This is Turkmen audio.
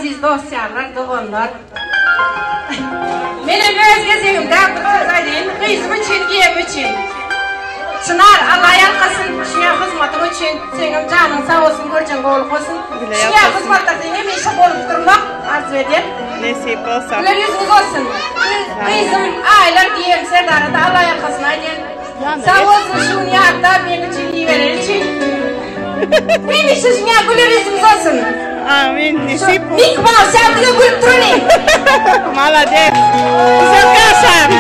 Eziz dost-ýarlar, doganlar! Menem öz gezegimde bir söz aýdaýyn, gyzym üçin, giýewim üçin. Çynar, Alla ýalkasyn, şuňa hyzmatyň üçin, seňem janyň sag bolsun, görjeň gowulyk bolsun. Şuňa hyzmatlar seň hemişe bolup durmak arzuw edýän. Nesip bolsa. Güler ýüzüňiz bolsun. Gyzym Aýlar, giýewim Serdara-da Alla ýalkasyn aýdýan. Sag bolsun şu gün ýatlap meň üçin ibereni üçin. Hemişe şuňa güler ýüzümiz bolsun. Amin. Nesip. Mik Mouse ýa diňe gülüp duraly. Malades. Uzak ýaşaň.